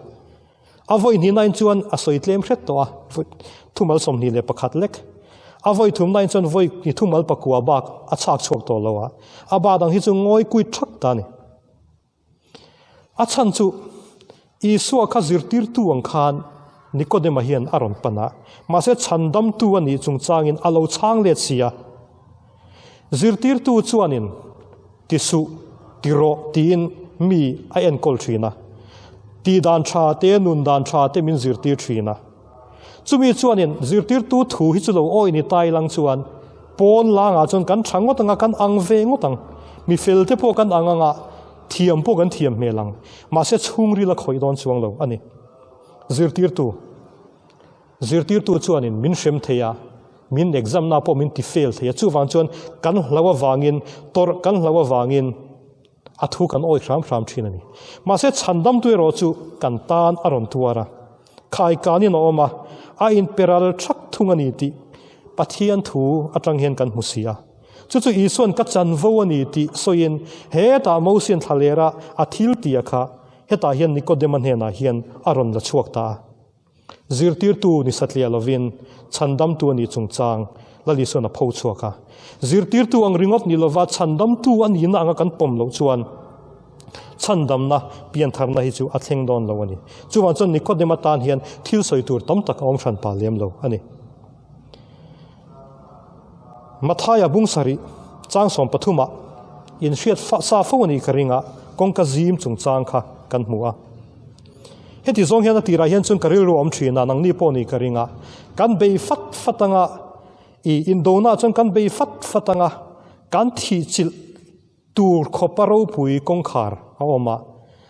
a vawi hnihna in chuan a sawi tlem hret tawh a, thumal 21 lek. A vawi thumna in chuan vawi thumal pakua bak a chhak chhuak tawh lo a, a ba dang hi chu ngawi kuit thak ta a ni. A chhan chu Isua kha zirtirtu ang khan Nikodema hian a rawn pan a, mahse chhandamtu a nih chungchangin a lo chhang let si a. Zirtirtu chuanin ti suh, ti rawh tiin mi a enkawl thin a, tih dan tha te, nun dan tha te min zirtir thin a. Chumi chuanin zirtirtu thu hi chu lo awi ni tai lang chuan pawn langah chuan kan tha ngawt ang a, kan ang ve ngawt ang. Mi fel te pawh kan ang ang a, thiam pawh kan thiam hmel ang. Mahse chhungril a khawih dawn chuang lo a ni. Zirtirtu Zirtirtu chuanin min hrem thei a, min exam na pawh min ti fail thei a, chuvang chuan kan hlau avangin, tawrh kan hlau avangin, A thu kan awi hram hram thin a ni. Mahse chhandamtu erawh chu kan tan a rawn tuar a, khaikanin a awm a, a inperal thak thung a ni tih Pathian thu atang hian kan hmu si a. Chu chu Isuan ka chanvo a ni tih sawiin hetah Mosian thlalera a thil tia kha hetah hian Nikodema hnenah hian a rawn la chhuak ta a. Zirtirtu ni satliah lovin chhandamtu a nih chungchang Lal Isuan a pho chhuak a. Zirtirtu ang ringawt ni lova chhandamtu a nihna anga kan pawm loh chuan chhandamna piantharna hi chu a thleng dawn lo a ni. Chuvang chuan Nikodem atan hian thil sawi tur tam tak a awm hran pah lem lo a ni. Mathaia bung sarih chang sawmpathumah inhriat sa fo a nih ka ring a, kawngka zim chungchang kha kan hmu a. Heti zawng hian a tirah hian chuan ka rilru a awm thin a, nangni pawh nih ka ring a, kan bei fat fat anga, i indona chuan kan bei fat fat anga, kan thih chilh tur khawpa ropui kawngkhar a awm a,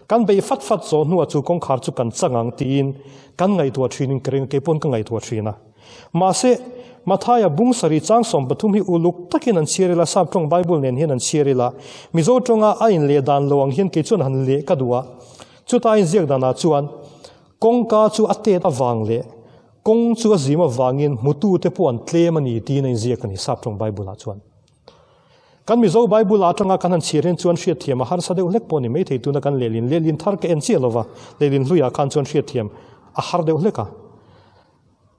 kan bei fat fat zawh hnuah chu kawngkhar chu kan chang ang tiin kan ngaihtuah thinin ka ring a, kei pawn ka ngaihtuah thin a. Mahse, Mathaia bung sarih chang 13 hi uluk takin an chhiar ila, Sap tawng Bible nen hian an chhiar ila, Mizo tawnga a inleh dan lo ang hian kei chuan han leh ka duh a. Chuta inziak danah chuan kawngka chu a tet avang leh kawng chu a zim avangin hmutute pawh an tlem a ni tiin a inziak a ni Sap tawng Bible-ah chuan. Kan Mizo Bible atanga kan han chhiar hian chuan hriatthiam a harsa deuh hlek pawh a ni maithei tuna kan lehlin lehlin thar ka en chiah lova lehlin hluiah khan chuan hriatthiam a har deuh hlek a.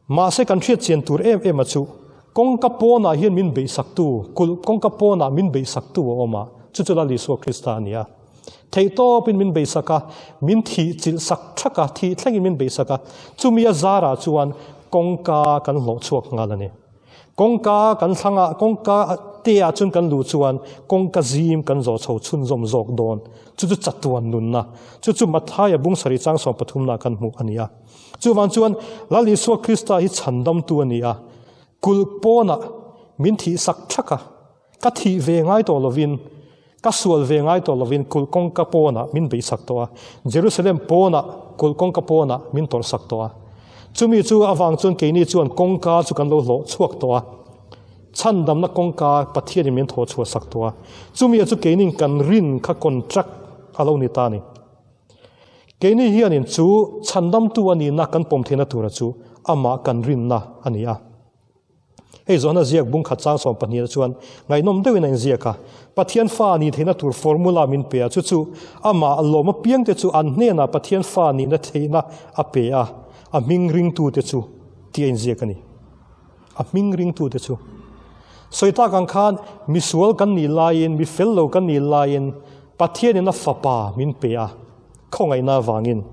Mahse kan hriatchian tur em em a chu kawngka pawnah hian min beihsaktu, kulh kawngka pawnah min beihsaktu a awm a, chu chu Lal Isua Krista a ni a. Theihtawpin min beihsak a, min thih chilh sak thak a, thih thlengin min beihsak a, chumi a zarah chuan kawngka kan hlawh chhuak nghal a ni. Kawngka kan thlang a, kawngka te ah chuan kan luh chuan kawngka zim kan zawh chho chhunzawm zawk dawn. Chu chu chatuan nunna, chu chu Mathaia bung sarih chang 13 nah kan hmuh a ni a. Chuvang chuan Lal Isua Krista hi chhandamtu a ni a, kulh pawnah min thih sak thak a, ka thih ve ngai tawh lovin, ka sual ve ngai tawh lovin kulh kawngka pawnah min beihsak tawh a, Jerusalem pawnah kulh kawngka pawnah min tawrhsak tawh a. Chumi chu avang chuan keini chuan kawngka chu kan lo hlawh chhuak tawh a, chhandamna kawngka Pathianin min thawh chhuah sak tawh a, chumi chu keinin kan rin kha contract a lo ni ta a ni. Keini hianin chu chhandamtu a nihna kan pawm theihna tura chu amah kan rinna a ni a. Hei Johana ziak bung khat chang 12 ah chuan ngaihnawm deuhin a inziak a. Pathian fa nih theihna tur formula min pe a, chu chu amah lawm apiang te chu an hnenah Pathian fa nihna theihna a pe a, a hming ringtute chu tih a inziak a ni. A hming ringtute chu. Sawi tak ang khan misual kan nih laiin, mi fel lo kan nih laiin Pathianin a fapa min pe a, khawngaihna avangin.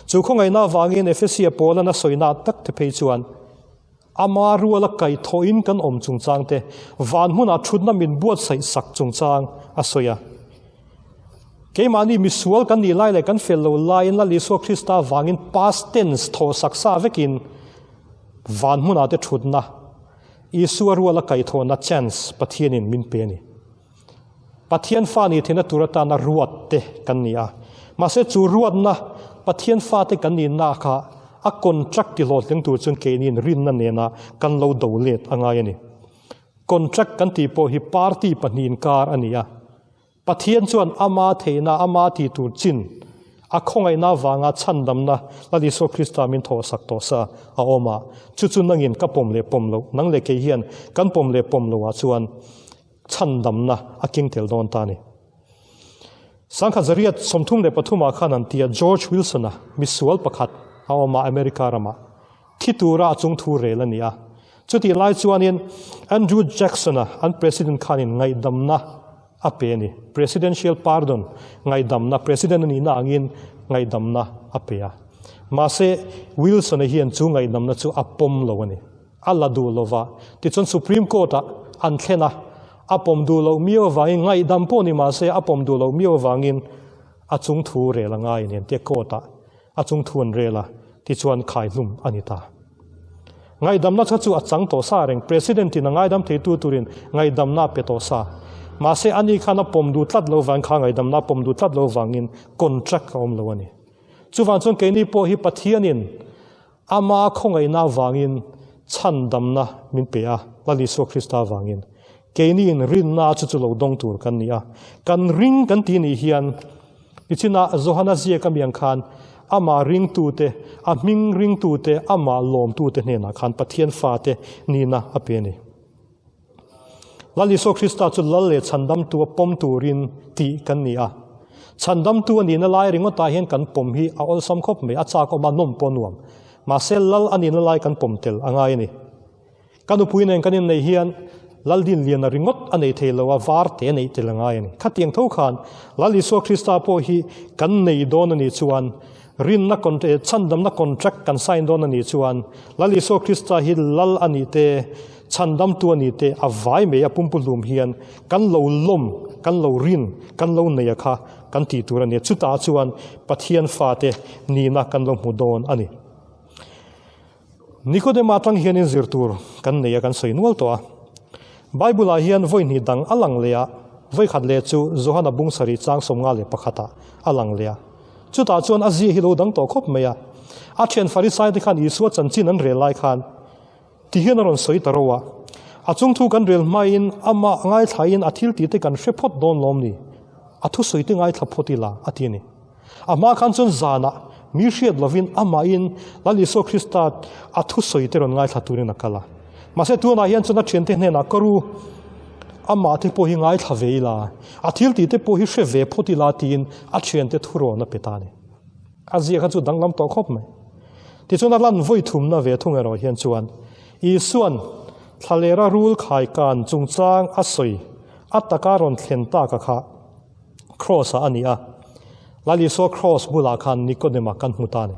Chu khawngaihna avangin Efesia Paula'n a sawina tak te phei chuan, Ama ruala kaihthawhin kan awm chungchang te, van hmunah thutna min buatsaih sak chungchang a sawi a. Keimahni misual kan nih lai leh kan fel lo laiin Lal Isua Krista vangin past tense thawh sak sa vekin van hmunah te thutna, Isua ruala kaihthawhna chance Pathianin min pe a ni. Pathian fa nih theihna tur atana ruat te kan ni a. Mahse chu ruatna Pathian fate kan nihna kha a contract ti hlawhtling tur chuan keiniin rinna nena kan lo do let a ngai a ni. Contract kan tih pawh hi party pahnihin kar a ni a. Pathian chuan ama theihna, ama tih tur chin A khawngaihna avanga chhandamna Lal Isua Krista min thawhsak tawh sa a awm a. Chu chu nangin ka pawm leh pawm loh, nang leh kei hian kan pawm leh pawm loh ah chuan chhandamna a keng tel dawn ta a ni. Sangkhat zariat 33 ah khan an ti a, George Wilson-a misual pakhat a awm a America ramah. Thi tura a chung thu rel a ni a. Chutih lai chuanin Andrew Jackson-a an President khanin ngaihdamna a pe a ni. Presidential pardon, ngaihdamna, President a nihna angin ngaihdamna a pe a. Mahse, Wilson-a hian chu ngaihdamna chu a pawm lo a ni. A la duh lo va. Tichuan Supreme Court-ah an thlen a, a pawm duh loh miau avangin, ngaihdam pawh ni mahse a pawm duh loh miau avangin a chung thu rel a ngai a ni an tia court-ah a chung thu an rel a, tichuan khaihlum a ni ta. Ngaihdamna kha chu a chang tawh sa reng, President-in a ngaidam theitu turin ngaihdamna a pe tawh sa. Mahse, ani khan a pawm duh tlat lo vang kha ngaihdamna a pawm duh tlat lo vangin contract a awm lo a ni. Chuvang chuan keini pawh hi Pathianin ama khawngaihna avangin chhandamna min pe a, Lal Isua Krista avangin. Keiniin rinna chu chu lo dawng tur kan ni a. Kan ring kan tih nih hian Nichinah Johana ziak a miang khan amah ringtute, a hming ringtute, amah lawmtute hnenah khan Pathian fate nihna a pe a ni. Lal Isua Krista chu Lal leh Chhandamtu a pawm turin tih kan ni a. Chhandamtu a nihna lai ringawtah hian kan pawm hi a awlsam khawp mai, a chak awm a, nawm pawh a nuam. Mahse Lal a nihna lai kan pawm tel a ngai a ni. Ka nupui nen kan inneih hian Laldin Liana ringawt a nei thei lo a, var te a neih tel a ngai a ni. Khatiang tho khan Lal Isua Krista pawh hi kan nei dawn a nih chuan, rinna chhandamna contract kan sign dawn a nih chuan, Lal Isua Krista hi Lal a nih te, chhandamtu a nih te a vai mai a pumpuhlum hian kan lo lawm, kan lo rin, kan lo nei a kha kan tih tur a ni. Chutah chuan Pathian fate nihna kan lo hmu dawn a ni. Nikodema atang hianin zir tur kan nei a, kan sawi nual tawh a. Bible-ah hian vawi hnih dang a lang leh a, vawi khat leh chu Johana bung sarih chang 51 ah a lang leh a. Chutah chuan a zia hi lo dang tawh khawp mai a. A thian Farisai te khan Isua chanchin an rel lai khan ti hian a rawn sawi ta ro a. A chung thu kan rel hmain amah ngaithlain a thil tih te kan hre phawt dawn lawm ni? A thusawi te ngaithla phawt ila a ti a ni. A hma khan chuan zanah mi hriat lovin amahin Lal Isua Krista a thusawi te rawn ngaithla turin a kal a. Mahse tunah hian chuan a thiante hnenah ka ru, amah te pawh hi ngaithla ve ila, a thil tih te pawh hi hre ve phawt ila tiin a thiante thurawn a pe ta a ni. A zia kha chu danglam tawh khawp mai. Tichuan a lan vawi thumna ve thung erawh hian chuan Isuan thlalera rul khaikan chungchang a sawi a taka rawn thlen tak a kha. Cross ah a ni a, Lal Isua Cross bulah khan Nikodema kan hmu ta a ni.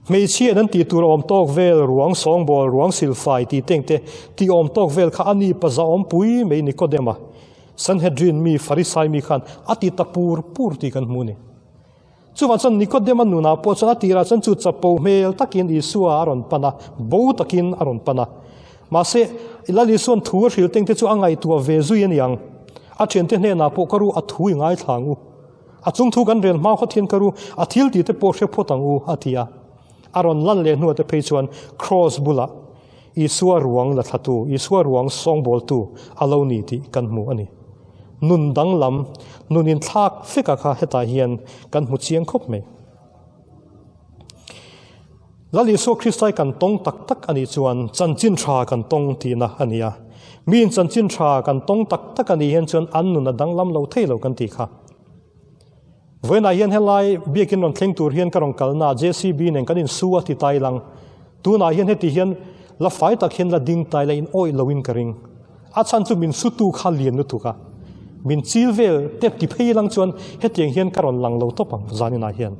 Hmeichhia an tih tur awm tawk vel, ruang sawngbawl, ruang silfai tih teng te tih awm tawk vel kha a ni paza awm pui mai Nikodema, Sanhedrin mi, Farisai mi khan a ti ta pur pur tih kan hmu a ni. Chuvang chuan Nikodema nunah pawh chuan a tirah chuan chu chapo hmel takin Isua a rawn pan a, bo takin a rawn pan a. Mahse, Lal Isua'n thu a hrilh tengte chu a ngaihtuah ve zui a ni ang. A thiante hnenah pawh ka ru a thu i ngaithla ang u. A chung thu kan rel hma khawt hian ka ru a thil tih te pawh hre phawt ang u, a ti a. A rawn lan leh hnuah te phei chuan Kraws bulah Isua ruang la thlatu, Isua ruang sawngbawltu a lo ni tih kan hmu a ni. Nun danglam, nun inthlak veka kha hetah hian kan hmu chiang khawp mai. Lal Isua Krista hi kan tawng tak tak a nih chuan chanchin tha kan tawng tihna a ni a. Miin chanchin tha kan tawng tak tak a nih hian chuan an nun a danglam lo thei lo kan tih kha. Vawiinah hian helai biakin rawn thleng tur hian ka rawn kalna JCB nen kan insu a ti tai lang. Tunah hian heti hian la fai tak hian la ding tai la in awih loin ka ring. A chhan chu min sutu kha lian lutuk a, min chil vel te ti phei lang chuan hetiang hian ka rawn lang lo tawp ang zaninah hian.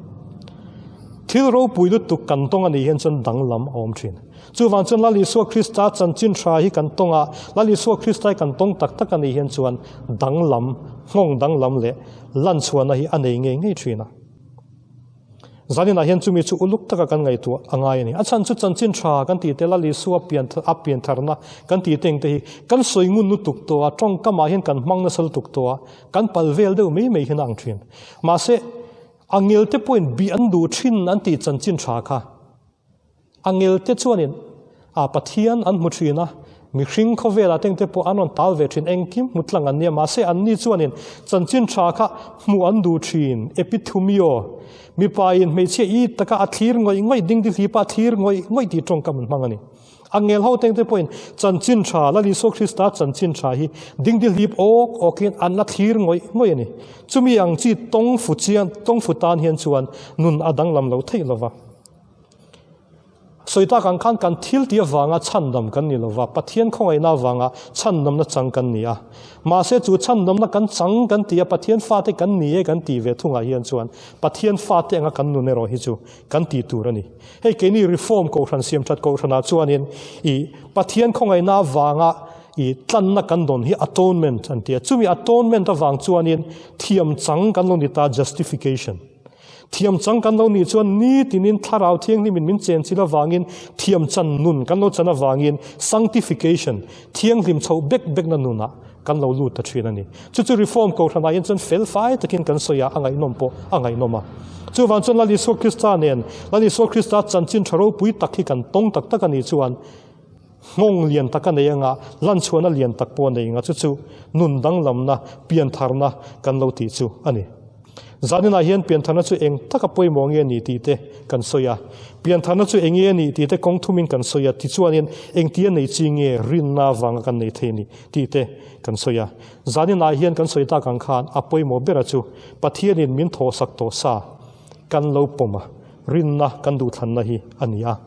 Thil ropui lutuk kan tawng a nih hian chuan danglam a awm thin. Chuvang chuan Lal Isua Krista chanchin tha hi kan tawng a, Lal Isua Krista hi kan tawng tak tak a nih hian chuan danglam, nghawng danglam leh lanchhuahna hi a nei ngei ngei thin a. Zaninah hian chumi chu uluk taka kan ngaihtuah a ngai a ni. A chhan chu chanchin tha kan tih tel a, Isua pian a pian tharna kan tih teng te hi kan sawi ngun lutuk tawh a, tawngkamah hian kan hmang nasa lutuk tawh a, kan pal vel deuh mai mai hian a ang thin. Mahse, angel te pawhin bih an duh thin an tih chanchin tha kha. Angelte chuanin a Pathian an hmu thin a, mihring khawvelah tengte pawh an rawn tal ve thin, engkim hmu tlang an nia, mahse anni chuanin chanchin tha kha hmuh an duh thin, epithumio, mipain hmeichhia i taka a thlir ngawih ngawih, dingdi hlipa a thlir ngawih ngawih tih tawngkam an hmang a ni. Angel ho tengte pawhin chanchin tha, Lal Isua Krista chanchin tha hi dingdi hlip awk awkin an la thlir ngawih ngawih a ni. Chumi ang chi tawng fu chiang, tawng fu tan hian chuan nun a danglam lo theih lova. Sawi tak ang khan kan thil tih avanga chhandam kan ni lova, Pathian khawngaihna avanga chhandamna chang kan ni a. Mahse chu chhandamna kan chang kan ti a, Pathian fate kan ni e kan tih ve thungah hian chuan Pathian fate anga kan nun erawh hi chu kan tih tur a ni. Hei keini Reform Kohhran Siamthat Kohhranah chuanin i Pathian khawngaihna avanga i tlanna kan dawn hi atonement an ti a. Chumi atonement avang chuanin thiam chang kan lo ni ta justification. Thiam chang kan lo nih chuan ni tinin Thlarau Thianghlimin min chen chil avangin thiam chan nun kan lo chan avangin sanctification, thianghlim chhoh bek bekna nunah kan lo lut ta thin a ni. Chu chu Reform Kohhranah hian chuan fel fai takin kan sawi a, a ngaihnawm pawh a ngaihnawm a. Chuvang chuan Lal Isua Krista nen, Lal Isua Krista chanchin tha ropui tak hi kan tawng tak tak a nih chuan nghawng lian tak a nei anga, lanchhuahna lian tak pawh a nei anga, chu chu nun danglamna, piantharna kan lo tih chu a ni. Zaninah hian piantharna chu eng taka pawimawh nge ni tih te kan sawi a. Piantharna chu eng nge ni tih te kawng thumin kan sawi a, tichuanin engtia nei chi nge rinna avanga kan nei thei ni tih te kan sawi a. Zaninah hian kan sawi tak ang khan a pawimawh bera chu Pathianin min thawhsak tawh sa kan lo pawm a, rinna kan duhthlanna hi a ni a.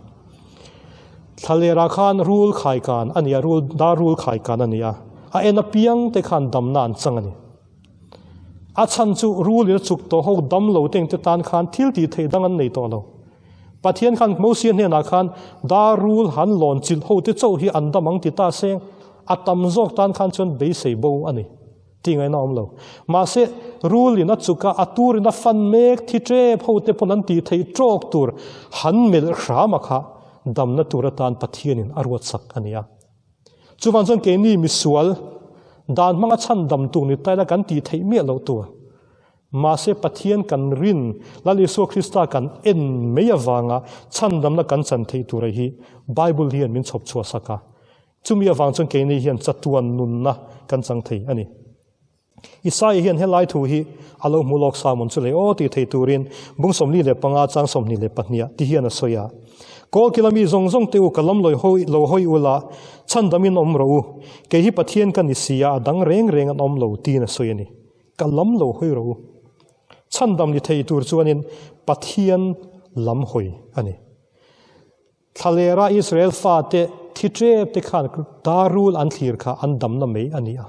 Thlalera khan rul khaikan a ni a, rul dar rul khaikan a ni a, a en apiang te khan damna an chang a ni. A chhan chu rul in a chuk tawh ho dam lo te engte tan khan thil tih theih dang an nei tawh lo. Pathian khan Mosia hnenah khan dar rul han lawn chilh ho te chauh hi an dam ang ti ta seng a tam zawk tan khan chuan beisei bo a ni tih ngaihna a awm lo. Mahse rul in a chuk a, a tur in a fan mek thi tep ho te pawn an tih theih tawk tur han melh hram a kha damna tur atan Pathian in a ruatsak a ni a. Chuvang chuan keini misual dan hmanga chhan dam tur ni taila kan tih theih miah loh tur. Mahse Pathian kan rin, Lal Isua Krista kan en mai avanga chhandamna kan chan theih tura hi Bible hian min chhawp chhuah sak a. Chumi avang chuan keini hian chatuan nunna kan chang thei a ni. Isaiah hian helai thu hi a lo hmu lawk sa mawn chu le aw tih thei turin bung 45 chang 22 ti hian a sawi a. Kawlkila mi zawng zawng te u ka lam lo hawi lo hawi ula chhandamin awm rawh u, kei hi Pathian ka ni si a, a dang reng reng an awm lo tiin a sawi a ni. Ka lam lo hawi rawh u. Chhandam ni thei tur chuanin Pathian lam hawi a ni. Thlalera Israel fate thi tep te khan darul an thlir kha an damna mai a ni a.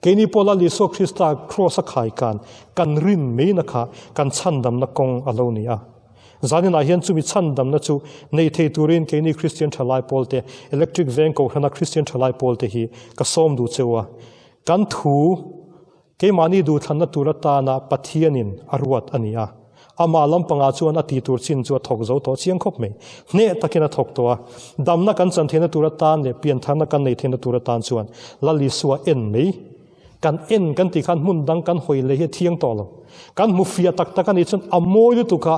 Keini pawh Lal Isua Krista kraws a khai kan kan rin mai na kha kan chhandamna kawng a lo ni a. Zaninah hian chumi chhandamna chu nei thei turin keini Kristian thalai pawl te, Electric Veng Kohhrana Kristian thalai pawl te hi ka sawm duh cheu a. Kan thu Keimahni duhthlanna tur atana Pathianin a ruat a ni a. Amah lampangah chuan a tih tur chin chu a thawk zo tawh chiang khawp mai. Hneh takin a thawk tawh a. Damna kan chan theihna tur atan leh piantharna kan nei theihna tur atan chuan Lal Isua en mai. Kan en kan tih khan hmun dang kan hawi leh hi a thiang tawh lo. Kan hmu fiah tak tak a nih chuan a mawi lutuk a.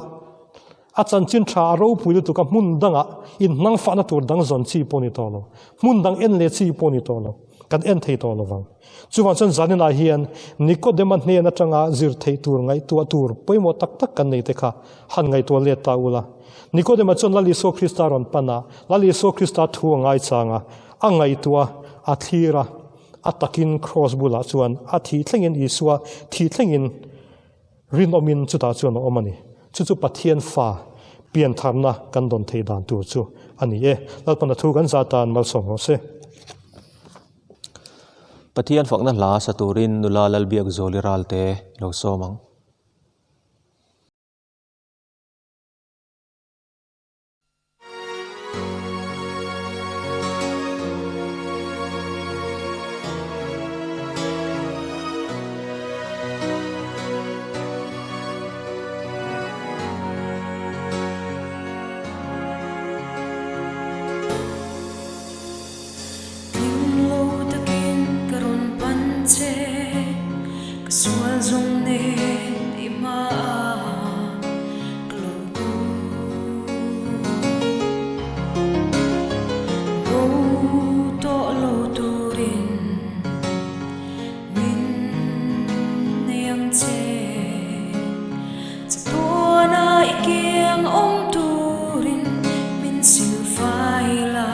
A chanchin tha a ropui lutuk a, hmun dangah inhnangfahna tur dang zawn chi pawh a ni tawh lo. Hmun dang en leh chi pawh a ni tawh lo. Kan en thei tawh lovang. Chuvang chuan zaninah hian Nikodema hnen atanga zir theih tur ngaihtuah tur pawimawh tak tak kan nei te kha han ngaihtuah let ta ula. Nikodema chuan Lal Isua Krista rawn pan a, Lal Isua Krista thu a ngaichang a, a ngaihtuah a, a thlir a, a takin kraws bulah chuan a thih thlengin Isua thih thlengin rinawmin chutah chuan a awm a ni. Chu chu Pathian fa piantharna kan dawn theih dan tur chu a ni e. Lalpana thu kan zah tan malsawm rawh se. Pathian fakna hla sa turin nula Lalbiak Zawli Ralte lo sawm ang. Tling lo takin ka rawn pan che, ka sual zawng nen i hmaah ka lo kun. Bo tawh lo turin min nei ang che, chatuana i kiang awm turin min silfai la.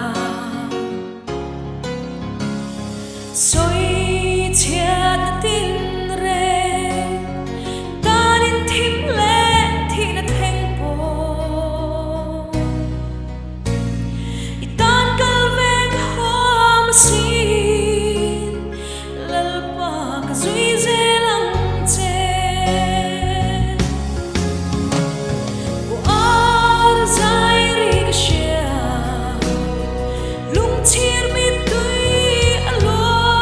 Sawi chhiatna tin reng tanin thim leh thihna thleng pawh i tan kal ve ka hawm asin Lalpa ka zui zel ang che. Puar zai ri ka hria. Lungchhir mittui a luang.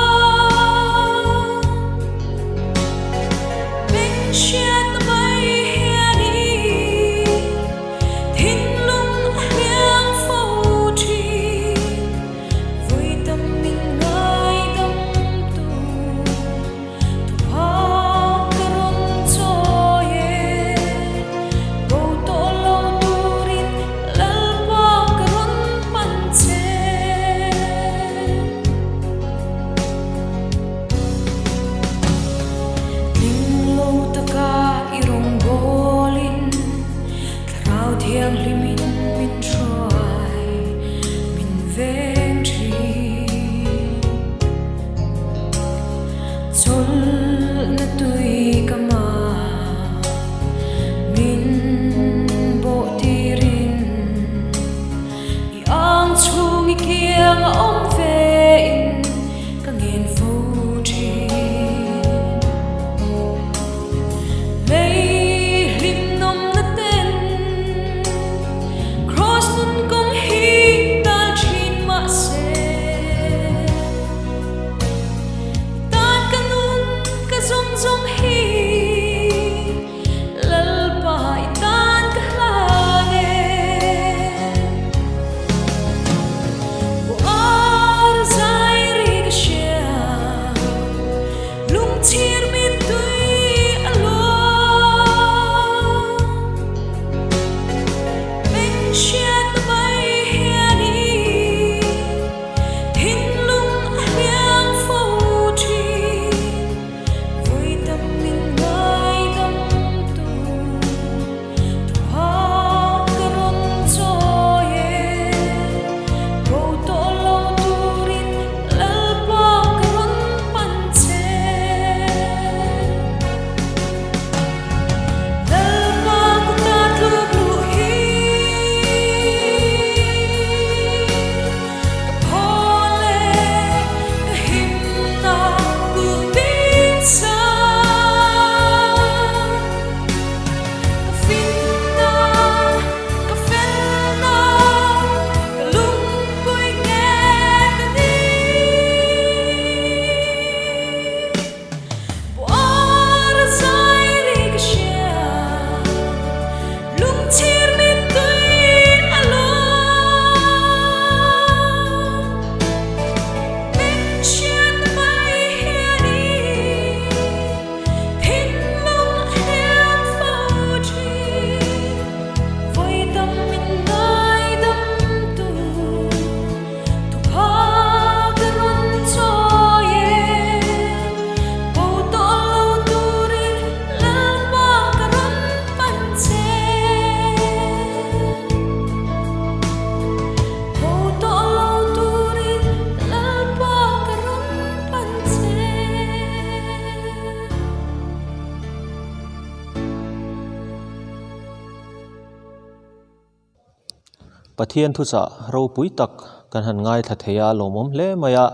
Pathian thuchah ropui tak kan han ngaithla thei a lawmawm hle mai a,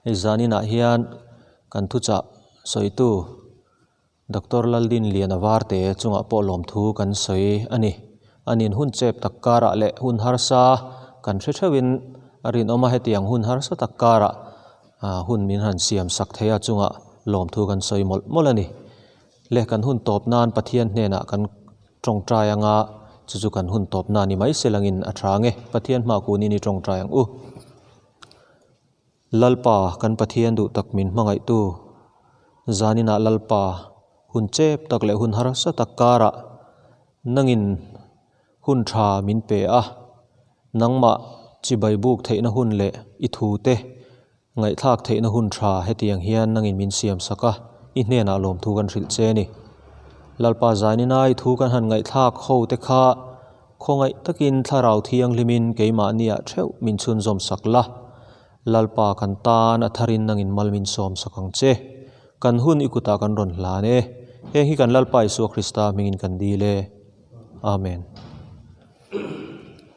hei zaninah hian kan thuchah sawitu Doctor Laldin Liana Varte chungah pawh lawmthu kan sawi a ni. Anin hun chep tak karah leh hun harsa kan hre theuhin a rinawm a, hetiang hun harsa tak karah hun min han siam sak thei a chungah lawmthu kan sawi mawlh mawlh a ni. Le kan hun tawp nan Pathian hnenah kan tawngtai anga chu chu kan hun tawp na ni mai se langin a tha nge Pathian hma kunin i tawngtai ang u. Lalpa kan Pathian duh tak min hmangaihtu zaninah Lalpa hun chep tak leh hun harsa tak karah nangin hun tha min pe a, nangmah chibai buk theihna hun leh i thu te Ngaihthlak theihna hun tha hetiang hian nangin min siam sak a, i hnenah lawmthu kan hrilh che a ni. Lalpa zainina i thu kan han ngaihthlak ho te kha khawngaih takin thlarau thianghlimin keimahniah theuh min chhunzawm sak la. Lalpa kan tan a tharin nangin mal min sawm sak ang che. Kan hun i kutah kan rawn hlan e. Heng hi kan Lalpa Isua Krista hmingin kan dil e. Amen.